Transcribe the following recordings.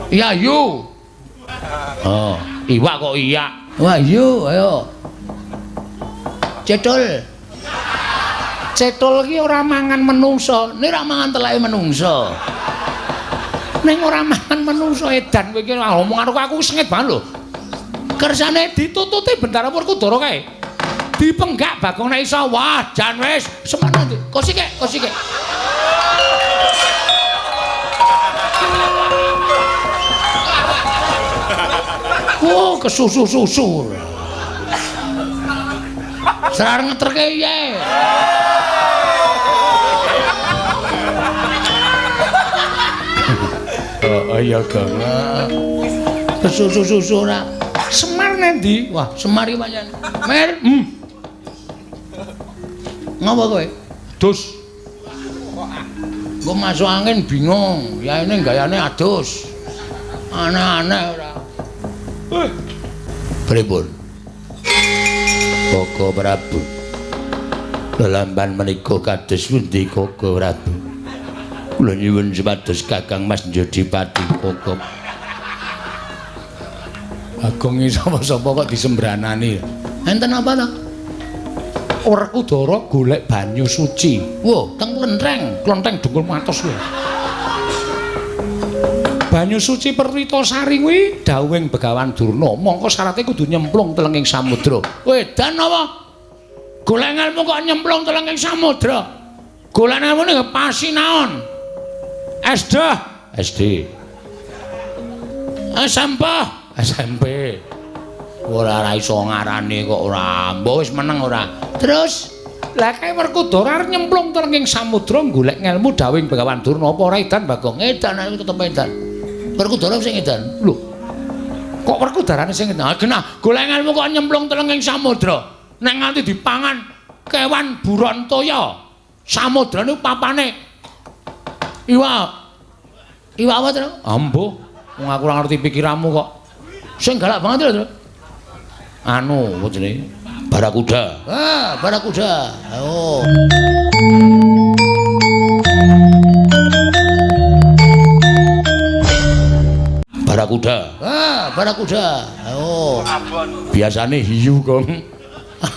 Iya yu. Oh, iwak kok iya. Wah, yu, ayo. Cetul. Cetul ki ora mangan menungso, nek ora mangan teleke menungso. Ning ora mangan menungso edan kowe iki omong karo aku sengit banget lho. Kersane ditututi Bendara Werkudara kae. Dipenggak Bagong nek iso. Wah, jan wis semono ndi. Kosike, kosike. Oh, kesusu-susu. Serar ngeterke piye? Oh, iya, Gong. Kesusu-susu ora. Semar nendi? Wah, Semar iki pancen. Mer, Ngapa kowe? Dus. Engko masuk angin bingung. Yaene gayane adus. Aneh-aneh ora. Pripun? Koko Prabu. Lelamban menika kados pundi Koko Prabu? Kula nyuwun supados Kakang Mas Jodipati Koko. Bagong iki sapa-sapa kok disembranani. Enten apa to? Werkudara golek banyu suci. Wah, teng klentheng, Klenteng dengkul matos kuwi. Banyu suci Perwitasari kuwi dawuhing Begawan Durna, mongko syarate kudu nyemplung telenging samudra. Wedan apa? Golek ngelmu kok nyemplung telenging samudra. Golek ngelmu ning pasinaon. SD, SD. SMP, SMP. Ora ora iso ngarani kok ora. Mbok wis meneng ora. Terus Lah kae Werkudara arep nyemplung telenging samudra golek ngelmu dawuhing Begawan Durna, apa ora edan Bagong? Edan aku tetep edan. Werkudara sing edan. Lho. Kok Werkudarane sing edan? Nah, genah golek ngelmu kok nyemplung telenging samudra. Nek nganti dipangan kewan buron toya. Samudra niku papane iwak. Iwak apa, Tru? Ambuh, wong aku ora ngerti pikiranmu kok. Sing galak banget lho, Tru. Anu, apa jenenge? Barakuda. Ah, barakuda. Oh. Barakuda. Ah, barakuda. Oh. Biasane hiu, Gong.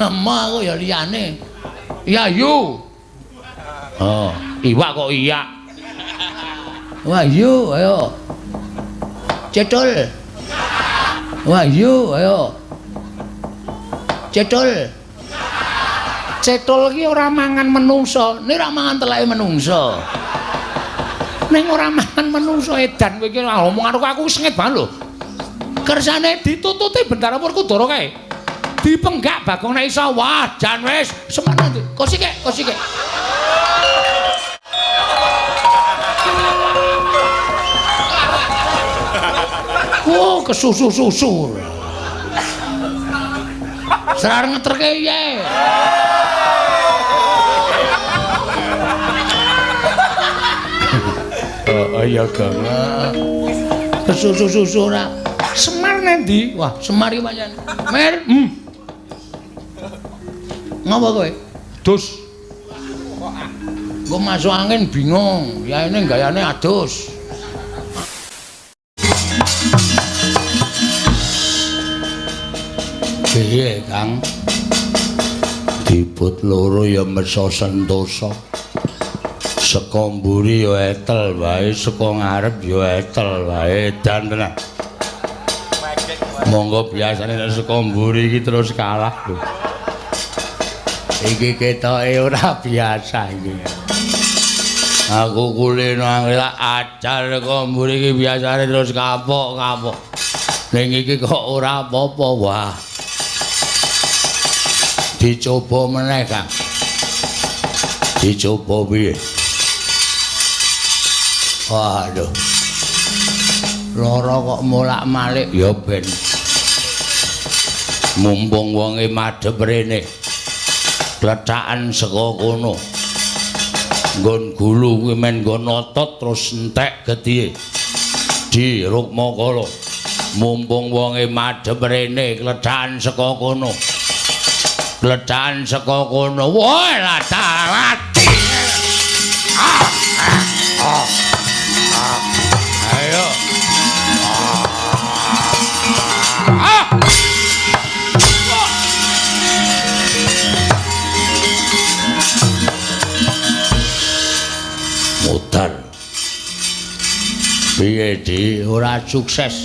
Ama aku ya liyane. Iya, yu. Oh, iwak kok iya. Wah, yu, ayo. Cetul. Wah, yu, ayo. Cetul. Cetul ki ora mangan menungso, nek ora mangan teleke menungso. Ning ora mangan menungso edan kowe iki omong karo aku sengit banget lho. Kersane ditututi Bendara Werkudara kae. Dipenggak Bagong nek iso. Wah, jan wis semono ndi. Kosike, kosike. Oh, kesusu-susu. Serar ngeterke piye? Oh, iya, Gong. Kesusu-susu ora. Semar nendi? Wah, Semar iki pancen. Mer, Ngapa kowe? Dus. Engko masuk angin bingung. Yaene gayane adus. Piye, Kang? Dibut loro ya meso sentosa. Saka mburi ya etel wae, saka ngarep ya etel wae, edan tenan. Monggo biasane nek saka mburi iki terus kalah lho. Iki ketoke ora biasa iki. Aku kulino angel ajar saka mburi iki biasane terus kapok-kapok. Ning iki kok ora apa-apa, wah. Dicoba meneh, Kang. Dicoba piye? Waduh. Lara kok molak-malik ya ben. Mumpung wonge madhep rene. Klethaan saka kono. Nggon gulu kuwi men nggon otot terus entek getihe. Di Rukmakala. Mumpung wonge madhep rene, klethaan saka kono. Klethaan saka kono. Wah, latarati. Ayo. Piye, Di? Ora sukses.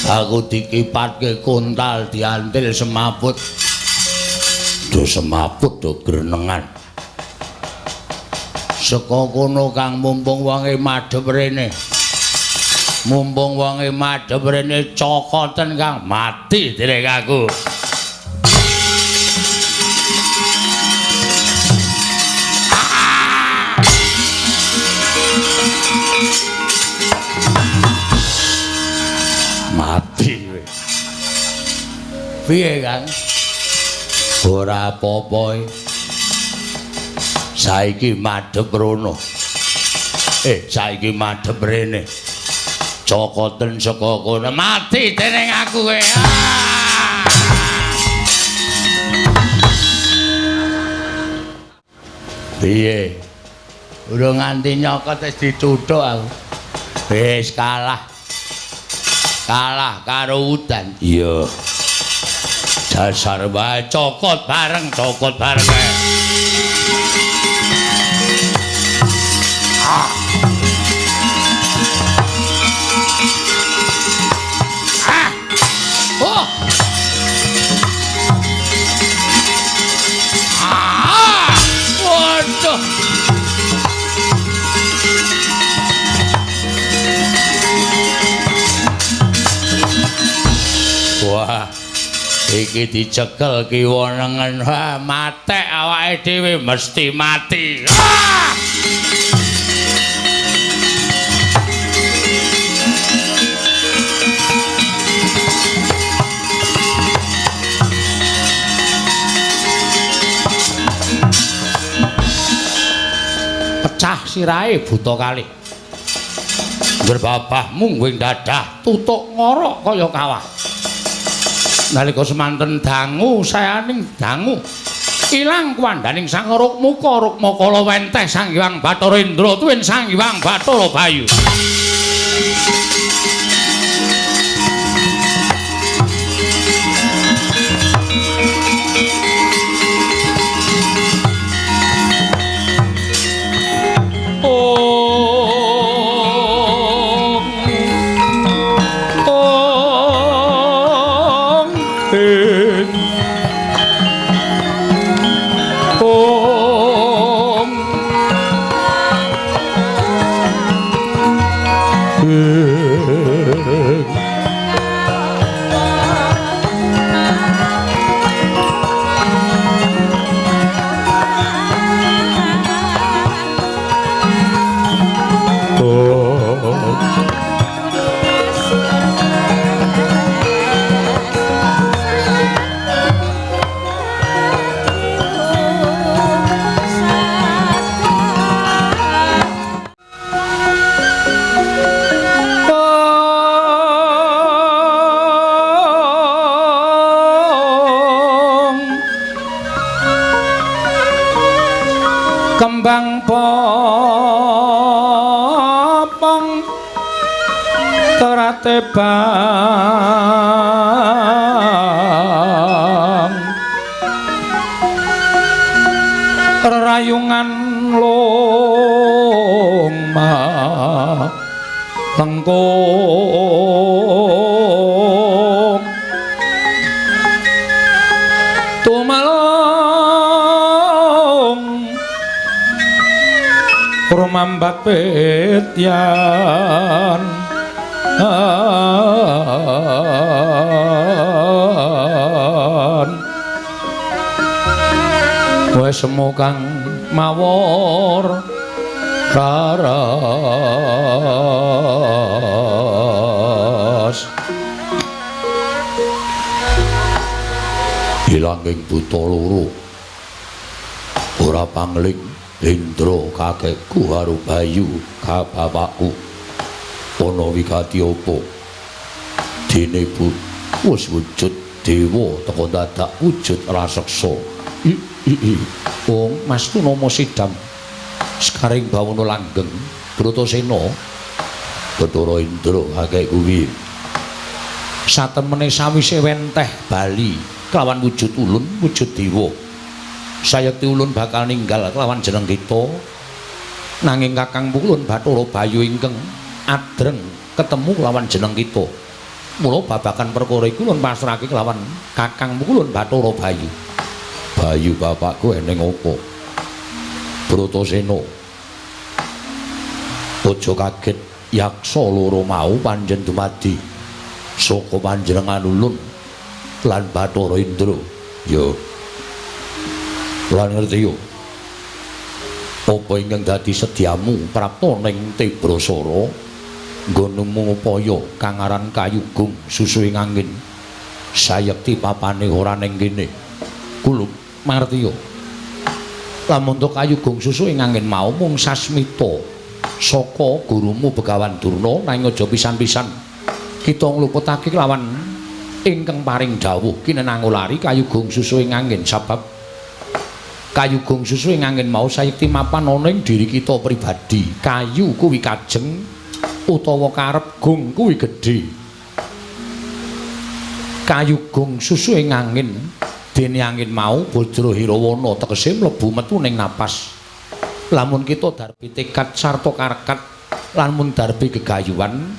Aku dikipatke kontal diantil semaput. Do semaput do grenengan. Saka kono Kang mumpung wonge madhep rene. Mumpung wonge madhep rene cokoten Kang mati dening aku. Mati kowe. Piye Kang? Ora apa-apa. Saiki madhep rono. Saiki madhep rene. Cokoten saka kono mati dening aku kowe. Piye? Urung nganti nyokot wis dicuthuk aku. Wis kalah. Kalah karo udan. Iya. Dasar wae cokot bareng kae. Oh. Ah. Waduh. Wah, iki dicekel kiwa nengen. Wah, matek awake dhewe mesti mati. Ah! Pecah sirahe buta kalih. Ngerbabah mungguing dadah tutuk ngorok kaya kawah. Nalika semanten dangu sayaning dangu ilang kuwandaning Sang Rukmuka Rukmakala wenteh Sang Hyang Bathara Indra tuwin Sang Hyang Bathara Bayu. Kembang popong terate bang rerayungan loma lengkung tumalung rumambat petyan wis semu kang mawur raras ilanging buta loro ora pangling Indra kakekku karo Bayu ka bapakku ana wigati apa dene wis wujud dewa teka dadak wujud raseksa. Wong Mas Tunama Sidam sekaring bawana langgeng Bratasena Bathara Indra kakekku piye satemene sawise wenteh bali kelawan wujud ulun wujud dewa sayekti ulun bakal ninggal kelawan jeneng kita nanging kakang ulun Bathara Bayu ingkang adreng ketemu kelawan jeneng kita. Mula babagan perkara iku lun pasrahake kelawan kakangmu lun Bathara Bayu. Bayu bapakku eneng apa? Bratasena. Aja kaget yaksa loro mau panjen dumadi saka panjenengan ulun lan Bathara Indra. Ya. Lan ngerti yo. Apa ingkang dadi sedyamu prapta ning Tibrasara nggonmu ngupaya kang aran Kayugung susuhing angin. Sayekti papane ora ning kene. Kulup mangerti yo. Lamun to Kayugung susuhing angin mau mung sasmita saka gurumu Begawan Durna, nanging aja pisan-pisan kita ngluputake lawan ingkang paring dawuh kinenango lari Kayugung susuhing angin, sabab Kayugung susuhing angin mau sayekti mapan ana ing diri kita pribadi. Kayu kuwi kajeng utawa karep, gung kuwi gedhe. Kayugung susuhing angin dene angin mau Bajra Hirawana tegese mlebu metu ning napas. Lamun kita darbi tekad sarta karekat, lamun darbi gegayuhan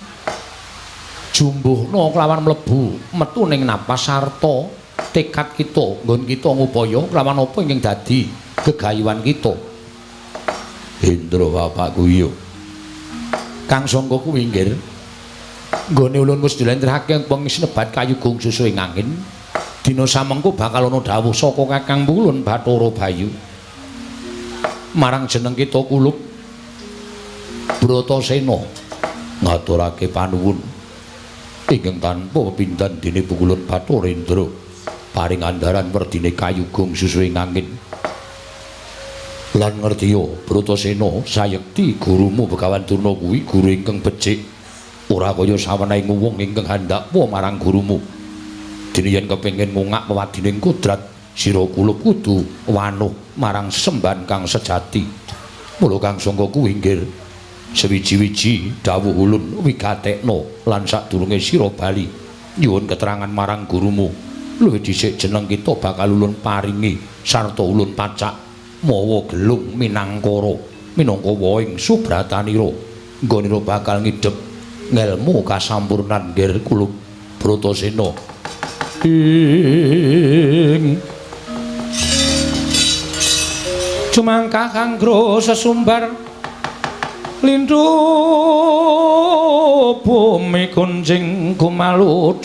jumbuhna kelawan mlebu metu ning napas sarta tekad kita nggon kita ngupaya kelawan apa ingkang dadi gegayuhan kita. Indra bapakku iya. Kang sangka kuwi nggih nggone ulun wis dilentrehake pengisnebat Kayugung susuhing angin. Dina samengko bakal ana dawuh saka kakangmu ulun Bathara Bayu marang jeneng kita kulup Bratasena. Ngaturake panuwun ingkang tanpa pepindhan dene pukulun Bathara Indra paring andharan werdine Kayugung susuhing angin. Lan ngertiya Bratasena, sayekti gurumu Begawan Durna kuwi guru ingkang becik, ora kaya sawenehing wong ingkang handakwa marang gurumu. Dene yen kepengin ngungak wewadining kodrat, sira kulup kudu wanuh marang sembahan kang sejati. Mula kang sangka kuwi nggih sewiji-wiji dawuh ulun wigatekna lan sadurunge sira bali nyuwun keterangan marang gurumu. Luwih dhisik jeneng kita bakal ulun paringi sarta ulun pacak mawa gelung minangkara minangka wohing subratanira. Nggonira bakal ngidhep ngelmu kasampurnan nggih kulup Bratasena. Ing cumangkah kanggo sesumbar lindu bumi kunjing kumaluduk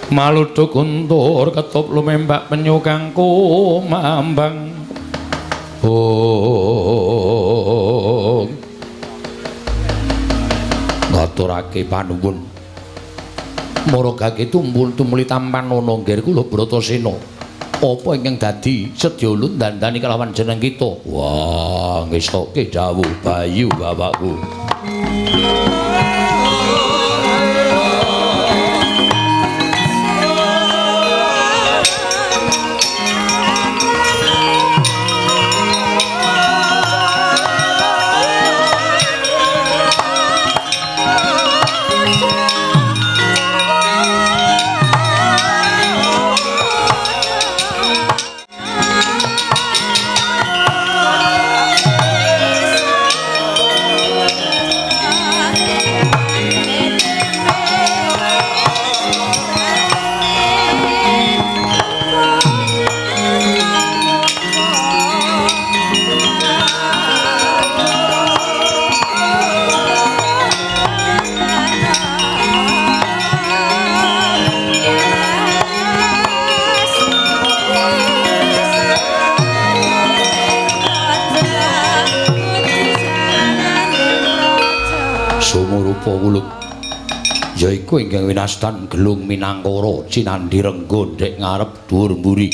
maluduk guntur ketup lumembak penyu kang kumambang. Oh, ngaturake panuwun maragake tumbul tumuli tampan ana nggih kula Bratasena. Apa ingkang dadi sedya ulun dandani kelawan jeneng kita? Wah, ngestoke dawuh Bayu bapakku. Sumurupa kulup yaiku ingkang winastan gelung minangkara cinandhi rengga ndek ngarep dhuwur mburi.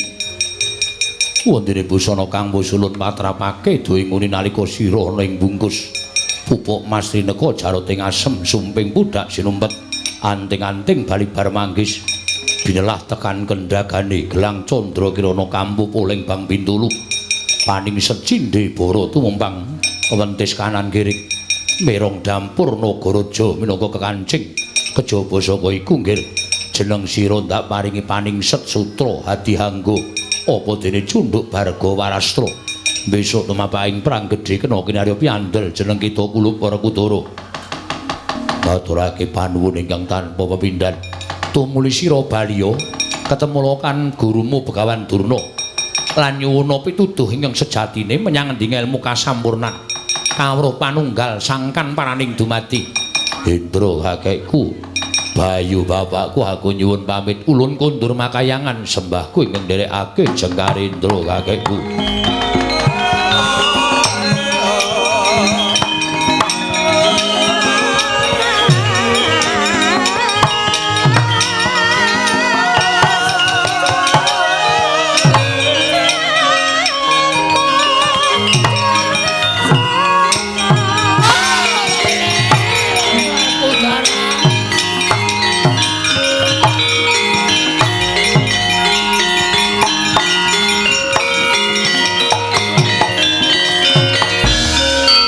Wondene busana kang wusulun patrapake duwe nguni nalika sira ana ing bungkus pupuk mas rineka jaroting asem sumping pudak sinumpet anting-anting balibar manggis binelah tekan kendagane gelang candra kirana kampu poleng bang bintulu paning secindhe bara tumempang wentis kanan kiri merong dampur nagaraja minangka kekancing kejaba saka iku nggih Jeneng sira ndak paringi paningset sutra hadihanggo. Apa dene cunduk Barga Warastra. Besok tumapaing perang gedhe kena kinarya piandel jeneng kita kulup Werkudara. Ngaturake panuwun ingkang tanpa pepindhan. Tumuli sira baliya ketemu kan gurumu Begawan Durna lan nyuwuna pituduh ingkang sejatine menyang endi ngelmu kasampurnan. Kawruh panunggal sangkan paraning dumadi. Indra kakekku, Bayu bapakku, aku nyuwun pamit ulun kondur makayangan sembahku ingkang nderekake jengkar Indra kakekku.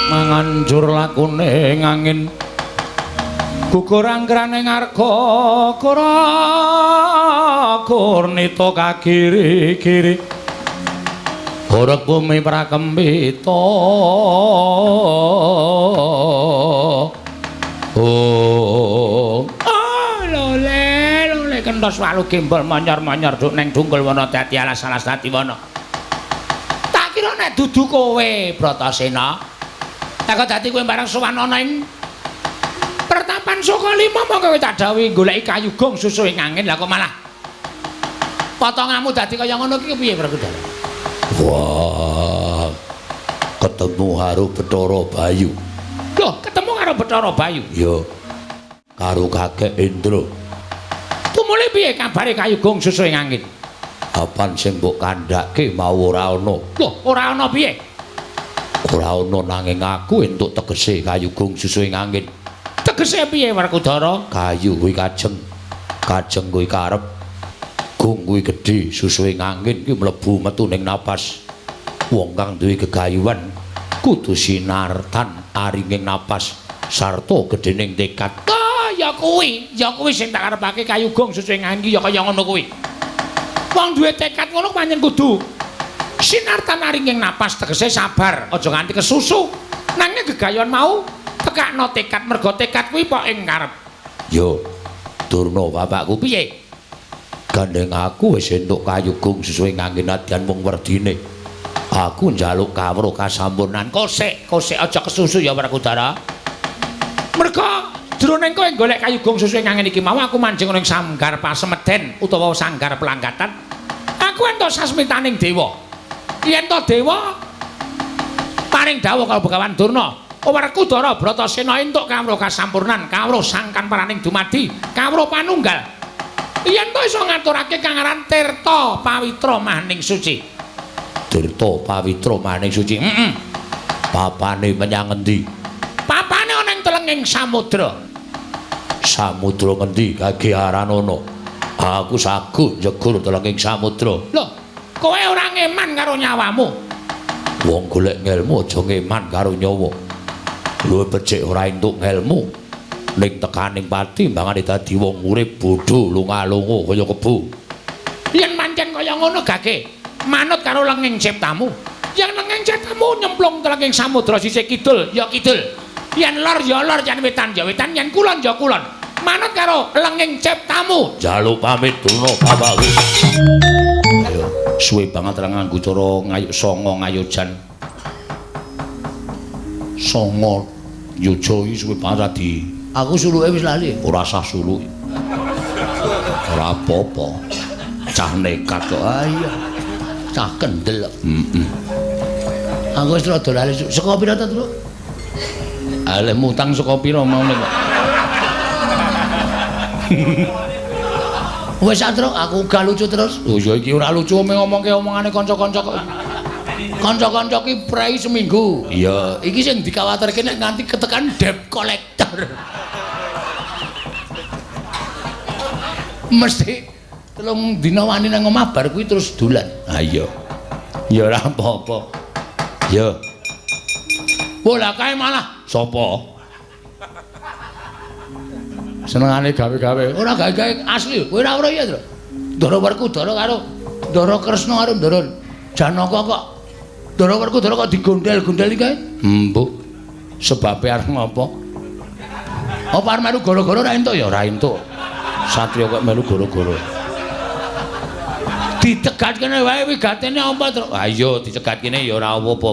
Manganjur lakune ngangin gugur anggrane ngarga kura kurnita kagiri-giri horeg bumi prakempita. Oh lole lole kentos walu gembol monyor-monyor duk neng dungkul wana dadi alas-alas dadi wana. Tak kira nek dudu kowe Bratasena. Tak dadi kowe barang sowan ana ing pertapan Sukalima mongko kowe tak dawuhi goleki kayu gong susuhe angin. Lah kok malah potonganmu dadi kaya ngono iki piye Werkudara? Wah, ketemu karo Bathara Bayu. Loh, ketemu karo Bathara Bayu? Iya. Karo kakek Indra. Tumule piye kabare kayu gong susuhe angin? Apan sing mbok kandhake mau ora ana. Loh, ora ana piye? Ora ana nanging aku entuk tegese kayu gong susuhe angin. Tegese piye Werkudara? Kayu kuwi kajeng, kajeng kuwi karep, gong kuwi gedhe, susuhe angin kuwi mlebu metu ning napas. Wong kang duwe gegayuhan kudu sinartan aringing napas sarta gedhening tekad. Ah, ya kuwi, ya kuwi sing tak karepake kayu gong susuhe angin ki ya kaya ngono kuwi. Wong duwe tekad ngono pancen kudu sinartan aringing napas, tegese sabar, aja nganti kesusu. Nanging gegayon mau tekakno tekad, mergo tekad kuwi pok ing karep. Yo, Durna bapakku piye? Gandeng aku wis entuk kayu gong susuhe ngangin nadyan mung werdine. Aku njaluk kawruh kasampurnan. Kosek, kosek aja kesusu ya Werkudara. Mergo jroning kowe golek kayu gong susuhe ngangin iki mau aku manjing ning sanggar pasemeden utawa sanggar pelanggatan. Aku entuk sasmitaning dewa. Yen to dewa paring dawuh karo Begawan Durna, Werkudara Bratasena entuk kawruh kasampurnan, kawruh sangkan paraning dumadi, kawruh panunggal. Yen to iso ngaturake kang aran Tirta Pawitra Maning Suci. Tirta Pawitra Maning Suci. Heeh. Papane menyang endi? Papane ana ing telenging samudra. Samudra ngendi kage aranana? Aku saguh njegur telenging samudra. Lho, kowe ora ngeman karo nyawamu. Wong golek ngelmu aja ngeman karo nyawa. Luwih becik ora entuk ngelmu ning tekaning pati mbangane dadi wong urip bodho lunga-lunga kaya kebo. Yen pancen kaya ngono gage manut karo lenging ciptamu. Yen lenging ciptamu nyemplung telenging samudra sisih kidul ya kidul. Yen lor ya lor, yen wetan ya wetan, yen kulon ya kulon. Manut karo lenging ciptamu. Njaluk pamit Durna bapakku. Suwe banget ra nganggo cara ngayuk songo ngayojan. Songo yojo iki suwe banget ra di. Aku suluke wis lali. Ora sah suluk. Ora apa-apa. Cah nekat kok. Ah iya. Cah kendel. Heeh. Aku wis rada lali. Saka pira ta, Truk? Aleh mutang saka pira maune kok. Wis Truk, aku gak lucu terus. Oh ya iki ora lucu ngomongke omongane kanca-kanca kok. Kanca-kanca ki prei seminggu. Iya, iki sing dikawatirke nek nganti ketekan debt collector. Mesti 3 dina wani nang omah bar kuwi terus dolan. Ha iya. Ya ora apa-apa. Ya. Wah, lah kae malah sapa? Senengane gawe-gawe. Ora gawe-gawe asli. Kowe ora ora ya, Tru. Ndara Werkudara karo Ndara Kresna karo Ndara Janaka kok Ndara Werkudara kok digondel-gondel iki kae? Mbok. Sebabe arep ngopo? Apa arep melu gara-gara ora entuk ya? Ora entuk. Satria kok melu gara-gara. Dicegat kene wae wigatene apa, Tru? Ha iya, dicegat kene ya ora apa-apa.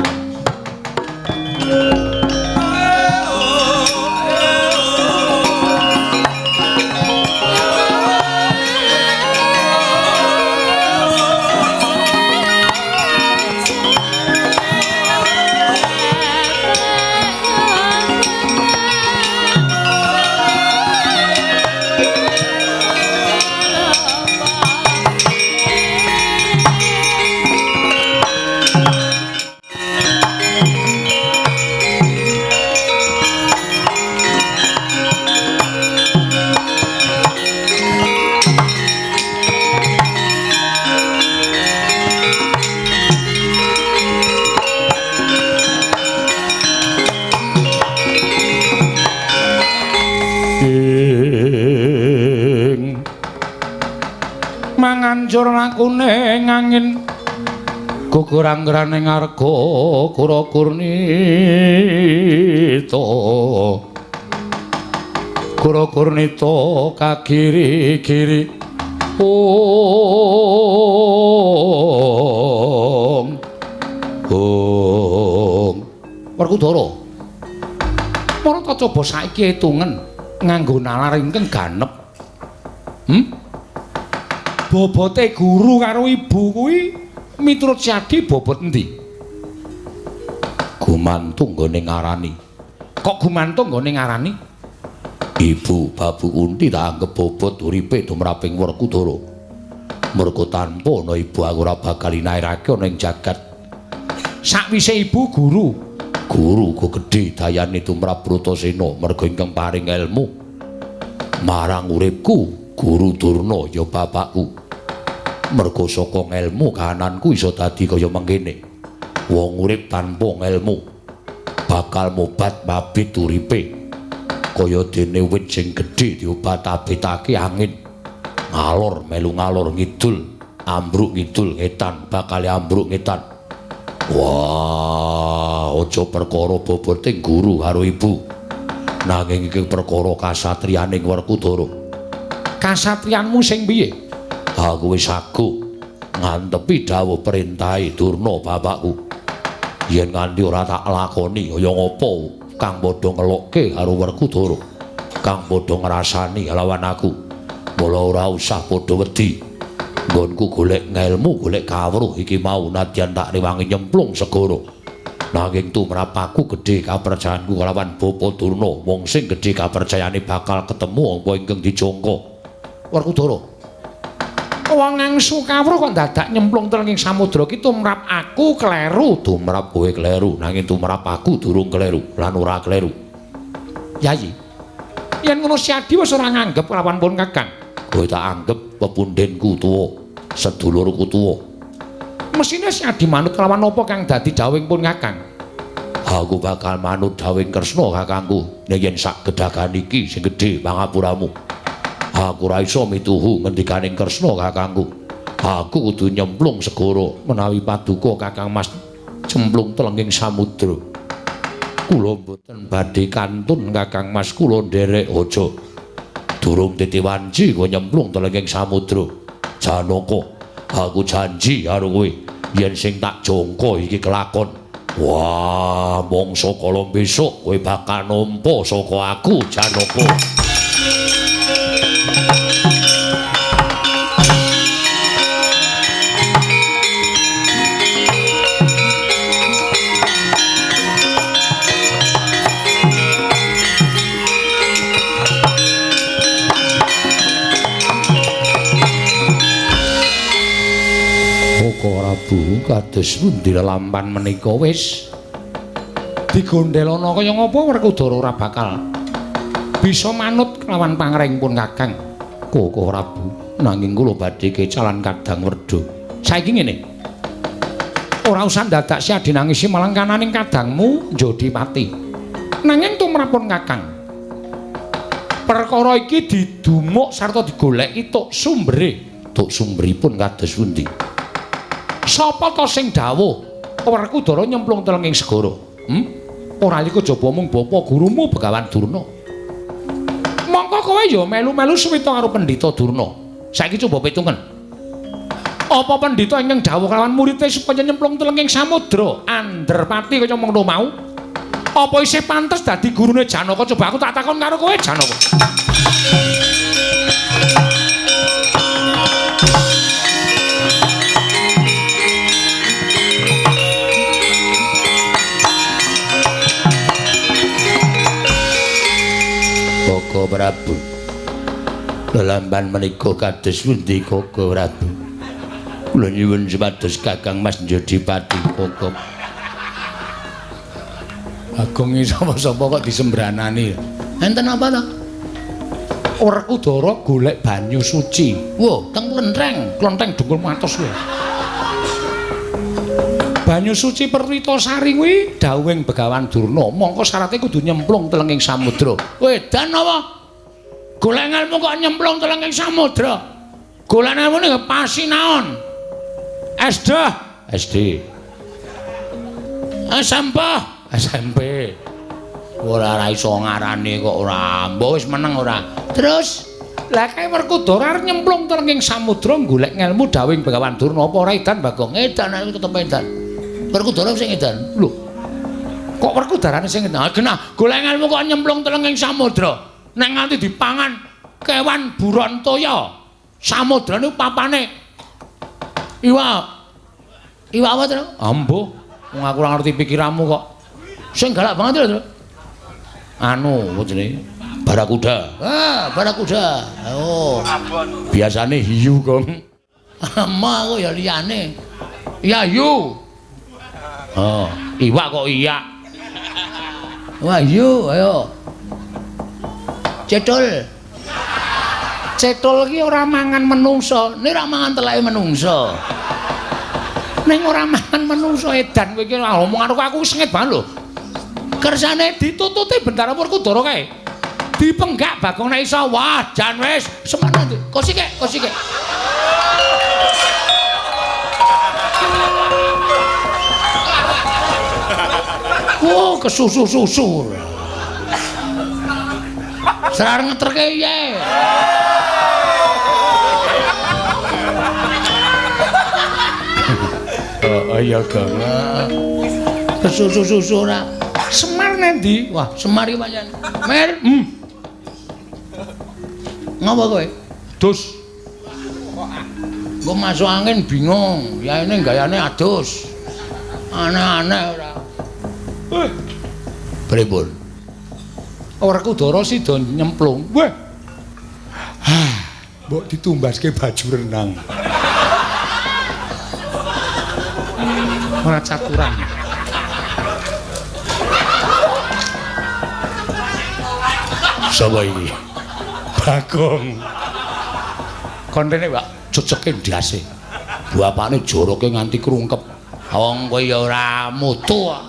Manganjur lakune ngangin gugur anggrane ngarga kura kurnita kura kurnita kagiri-giri ong ong. Werkudara, para ta coba saiki hitungen nganggo nalar ingkang ganep. Bobote guru karo ibu kuwi miturut Syadi bobot endi? Gumantung nggone ngarani. Kok gumantung nggone ngarani? Ibu Babu Kunti tak anggep bobot uripe tumraping Werkudara. Mergo tanpa ana ibu aku ora bakal inairake ana ing jagat. Sakwise ibu guru, guru uga gedhe dayane tumrap Bratasena mergo ingkang paring elmu marang uripku. Guru Durna ya bapakku. Mergo saka ngelmu kahananku iso dadi kaya mengkene. Wong urip tanpa ngelmu bakal mobat mabit uripe. Kaya dene wit sing gedhe diobat-abitake angin. Ngalor melu ngalor ngidul, ambruk ngidul ngetan, bakal ambruk ngetan. Wah, aja perkara bobote guru karo ibu. Nanging iki perkara kasatriyaning Werkudara. Kasatriyanmu sing piye? Aku wis saguh ngantepi dawuh perintahe Durna bapakku. Yen nganti ora tak lakoni kaya ngopo kang padha ngelokke karo Werkudara, kang padha ngrasani lawan aku. Mula ora usah padha wedi. Nggonku golek ngelmu, golek kawruh iki mau nadyan tak rewangi nyemplung segara. Nanging tumrap aku gedhe kapercayanku kelawan Bapa Durna, wong sing gedhe kapercayane bakal ketemu apa ingkang dijangka. Werkudara, wong ngangsu kawruh kok dadak nyemplung teng ing samudra ki tumrap aku kleru. Tumrap kowe kleru, nanging tumrap aku durung kleru lan ora kleru. Yayi, yen ngono Syadi wis ora nganggep kelawan pun Kakang. Kowe tak anggep pepundhenku tuwa, sedulurku tuwa. Mesine Syadi manut kelawan apa kang dadi dawuhing pun Kakang? Aku bakal manut dawuhing Kresna kakangku nek yen sak gedagan iki sing gedhe pangapuramu. Aku ora iso mituhu ngendikaning Kresna kakangku. Aku kudu nyemplung segara menawi paduka Kakang Mas cemplung telenging samudra. Kula mboten badhe kantun Kakang Mas, kula nderek aja. Durung titi wanci kowe nyemplung telenging samudra. Janaka, aku janji karo kowe yen sing tak jangka iki kelakon. Wah, mangsa kala besok kowe bakal nampa saka aku, Janaka. Prabu kados pundi lelampan menika wis digondelana kaya ngapa Werkudara ora bakal bisa manut kelawan pangrengipun Kakang. Koko Prabu, nanging kula badhe kecalan Kadang Werda. Saiki ngene. Ora usah dadak Syadi nangisi malang kananing kadangmu njodi pati. Nanging tumrapun Kakang, Perkara iki didumuk sarta digoleki tuk sumbere. Tuk sumberipun kados pundi? Sapa ta sing dawuh Werkudara nyemplung telenging segara? Ora iku kejaba mung bapa gurumu Begawan Durna. Mongko kowe ya melu-melu suwita karo Pendhita Durna. Saiki coba pitungen. Apa pendhita ingkang dawuh kelawan muridé supaya nyemplung telenging samudra Andherpati kaya mengkono mau? Apa isih pantes dadi gurune Janaka? Coba aku tak takon karo kowe Janaka. Koko Prabu. Lelamban menika kados pundi Koko Prabu? Kula nyuwun supados Kakang Mas Njodipati Koko. Agung sapa-sapa kok disembranani. Enten apa to? Werkudara golek banyu suci. Wah, teng klentheng, klentheng dengkul matos kuwi. Banyu suci Perwitasari kuwi dawuhing Begawan Durna, mongko syarate kudu nyemplung telenging samudra. Wedan apa? Golek ngelmu kok nyemplung telenging samudra. Golek ngelmu ning pasinaon. SD, SD. SMP, SMP. Ora iso ngarani kok ora. Mbok wis meneng ora. Terus lah kae Werkudara arep nyemplung telenging samudra golek ngelmu dawuhing Begawan Durna apa ora edan Bagong? Edan aku tetep edan. Werkudara sing edan. Lho. Kok Werkudarane sing edan? Genah, golek ngelmu kok nyemplung telenging samudra. Nek nganti dipangan kewan buron toya. Samudra niku papane iwak. Iwak apa to? Ambuh, wong aku ora ngerti pikiranmu kok. Sing galak banget lho. Anu, apa jenenge? Barakuda. Ah, barakuda. Oh. Biasane hiu, Gong. Ama aku ya liyane. Ya hiu. Oh, iwak kok iya. Wah, hiu, ayo. Cethul. Cethul iki ora mangan menungso, nek ora mangan teleke menungso. Ning ora mangan menungso edan kowe iki omong karo aku sengit banget lho. Kersane ditututi Bendara Werkudara kae. Dipenggak Bagong nek iso. Wah, jan wis semono ndi. Kosike, kosike. Oh, kesusu-susu. Serar ngeterke piye? Oh iya, Gong. Kesusu-susu ora. Semar nendi? Wah, Semar iki pancen. Mer. Ngopo kowe? Dus. Engko masuk angin bingung. Yaene gayane adus. Aneh-aneh ora. Pripun? Werkudara sida nyemplung. Weh. Hah, mbok ditumbaske baju renang. Ora caturan. Sapa iki? Bagong. Kon rene, Pak, jejeke ndase. Bapakne joroke nganti krungkep. Wong kowe ya ora mutu kok.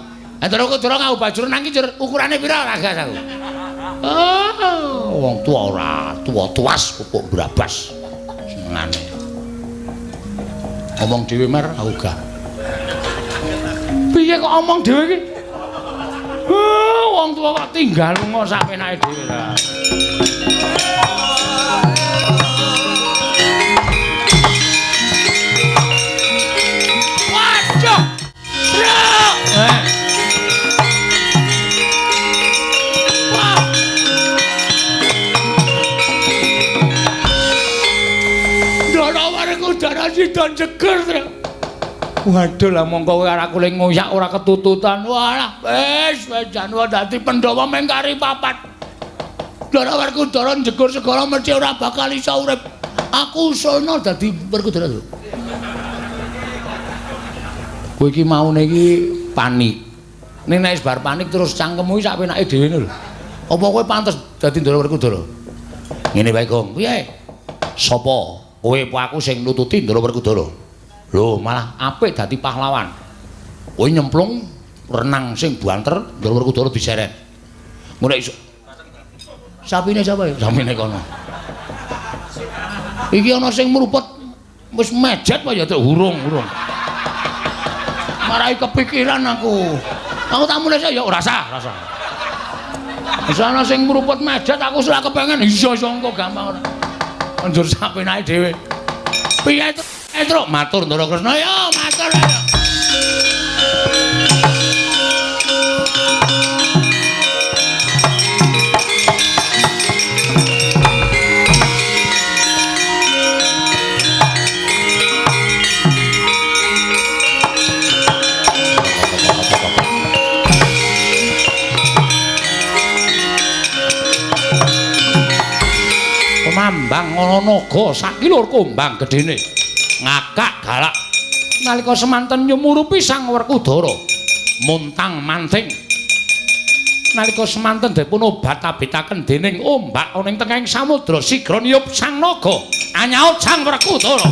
Nek Werkudara nganggo baju renang iki ukurane pira ragas aku? Oh, wong tuwa ora tuwa tuas pupuk brabas. Senengane. Omong dhewe mer aku gak. Piye kok omong dhewe iki? Wong tuwa kok tinggal lunga sak penake dhewe ra. Waduh. Truk. Wah. Ndara Werkudara sida jeger, Truk. Waduh lah mongko kowe arep aku ngoyak ora ketututan. Walah, wis wis jan dadi Pandhawa mung kari papat. Ndara Werkudara njegur segara mesti ora bakal iso urip. Aku usulno dadi Werkudara lho. Kowe iki maune iki panik. Ning nek wis bar panik terus cangkemmu iki sak penake dhewe lho. Apa kowe pantes dadi Ndara Werkudara? Ngene wae, Gong. Piye? Sapa? Kowe apa aku sing nututi Ndara Werkudara? Lho, malah apik dadi pahlawan. Kowe nyemplung renang sing banter, Ndara Werkudara diseret. Ngono iso. Sapine sapa ya? Sapine kono. Iki ana sing mruput wis mejet apa ya hurung-hurung. Marai kepikiran aku. Aku tak mulih ya ora sah, ora sah. Wis ana sing mruput mejet aku ora kepengen iso iso engko gampang ora. Njur sapenake dhewe. Piye Truk? Matur Ndara Kresna ya, matur ya. Mambang ana naga sakilur kumbang gedene ngakak galak nalika semanten nyumurupi Sang Werkudara muntang manting nalika semanten dipun obat-abitaken dening ombak ana ing tengahing samudra sigra niyup sang naga anyaut Sang Werkudara.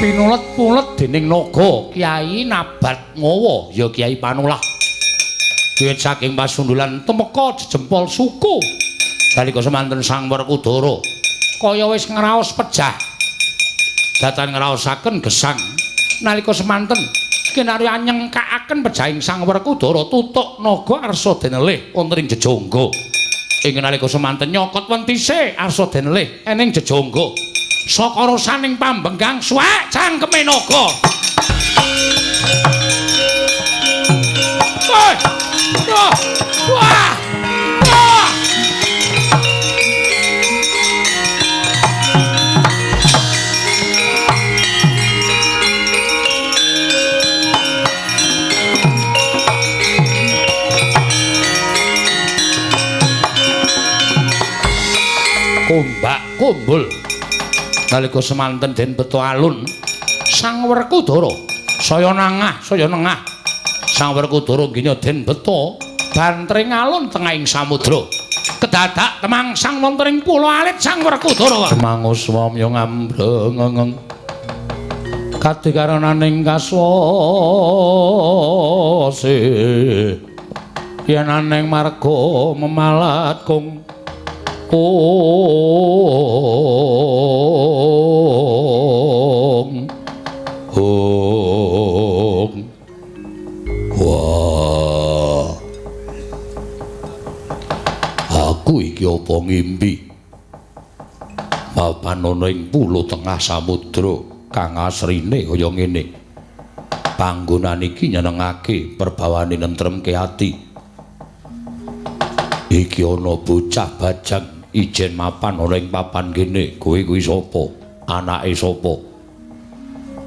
Pinulet-pulet dening naga Kyai Nabat Ngawa ya Kyai Panulah wiwit saking pasundulan temeka jejempol suku nalika semanten Sang Werkudara kaya wis ngraos pejah datan ngraosaken gesang nalika semanten kinarya nyengkakaken pejahing Sang Werkudara tutuk naga arsa denelih wonten ing jejangga ing nalika semanten nyokot wentise arsa denelih ening jejangga saka rosaning pambenggang suwek cangkeme naga. Wah! Wah! Wah! Kombak kumbul nalika semanten den beto alun Sang Werkudara saya nangah saya nengah Sang Werkudara nggih den beto bantring alun tengahing samudra kedadak temangsang wonten ing pulo alit Sang Werkudara manguswa mya ngambrengeng kadikarananing kaswase yen aneng marga memalat kung ong ong. Wah, aku iki apa ngimpi mapan ana ing pulo tengah samudra kang asrine kaya ngene. Panggonan iki nyenengake perbawane nentremke ati. Iki ana bocah bajang ijen mapan ana ing papan kene. Kowe kuwi sapa? Anake sapa?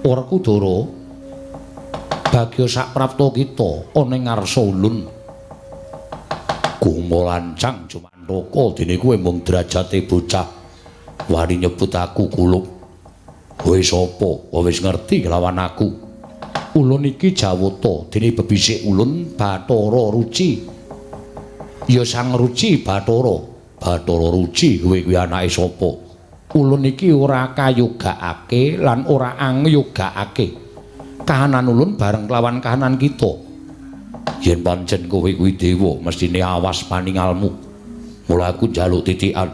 Werkudara, bagya saprapta kita ana ing ngarsa ulun. Gumolancang jumantaka dene kowe mung derajate bocah wani nyebut aku kulup. Kowe sapa? Wis ngerti kelawan aku. Ulun iki Jawata, dene bebisik ulun Bathara Ruci. Ya Sang Ruci Bathara. Bathara Ruci kowe kuwi anake sapa? Ulun iki ora kayogakake lan ora angyogakake. Kahanan ulun bareng kelawan kahanan kita. Yen pancen kowe kuwi dewa, mestine awas paningalmu. Mula aku njaluk titikan.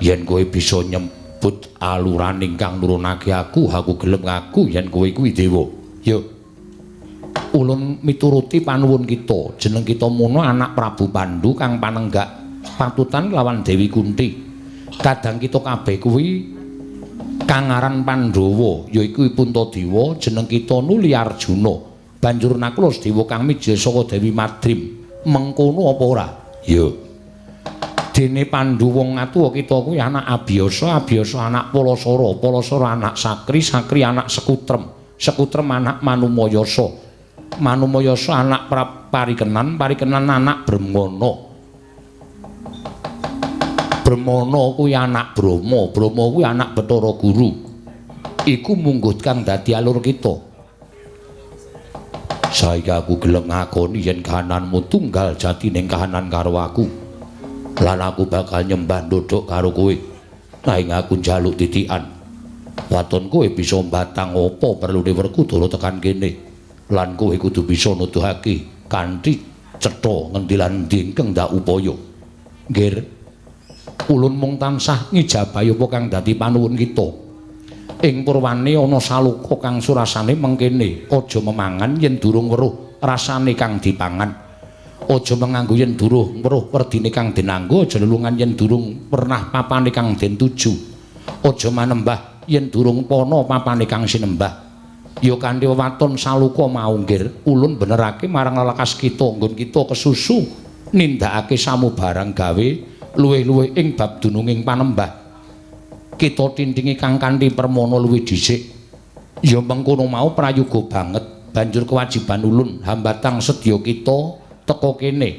Yen kowe bisa nyebut aluraning kang nurunake aku, aku gelem ngaku yen kowe kuwi dewa. Yo. Ulun mituruti panuwun kita. Jeneng kita mono anak Prabu Pandu kang panenggak patutan lawan Dewi Kunti. Kadang kita kabeh kuwi kang aran Pandhawa yaiku Puntadewa, jeneng kita nuli Arjuna. Banjur Nakula Sadewa kang mijil saka Dewi Madrim. Mengkono apa ora? Ya. Dene Pandu wong atuwa kita kuwi anak Abiyasa, Abiyasa anak Palasara, Palasara anak Sakri, Sakri anak Sekutrem, Sekutrem anak Manumayasa, Manumayasa anak Parikenan, Parikenan anak Bremana. Bremana kuwi anak Brahma, Brahma kuwi anak Bathara Guru. Iku mungguh kang dadi alur kita. Saiki aku gelem ngakoni yen kahananmu tunggal jatining kahanan karo aku. Lan aku bakal nyembah ndodhok karo kowe. Nanging aku njaluk titikan. Waton kowe bisa mbatang apa perlune Werkudara tekan kene. Lan kowe kudu bisa nuduhake kanthi cetha ngendi lan endi ingkang ndak upaya. Nggir. Ulun mung tansah ngijabahi apa kang dadi panuwun kita. Ing purwane ana saloka kang surasane mengkene, aja memangan yen durung weruh rasane kang dipangan. Aja menganggo yen durung weruh werdine kang den anggo, aja lelungan yen durung pernah papane kang den tuju. Aja manembah yen durung pana papane kang sinembah. Ya kanthi wewaton saloka mau nggir, ulun benerake marang lelakas kita nggon kita kesusu nindakake samubarang gawe luwih-luwih ing bab dununging panembah. Kita tintingi kang kanthi permana luwih dhisik. Ya mengkono mau prayoga banget banjur kewajiban ulun hambatang sedya kita teka kene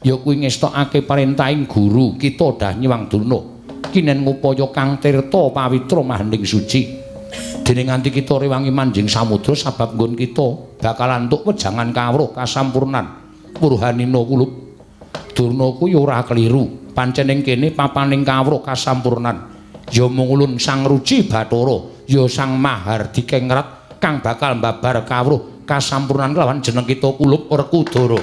ya kuwi ngestokake parentahing guru kita dah Nyiwang Durna kinen ngupaya kang tirta pawitra mahening suci. Dene nganti kita rewangi manjing samudra sabab nggon kita bakal antuk wejangan kawruh kasampurnan purhanina kulup. Durna kuwi ora keliru, pancen ing kene papaning kawruh kasampurnan. Ya mung ulun Sang Ruci Bathara ya Sang Mahardikengrat kang bakal mbabar kawruh kasampurnan kelawan jeneng kita Kulup Werkudara.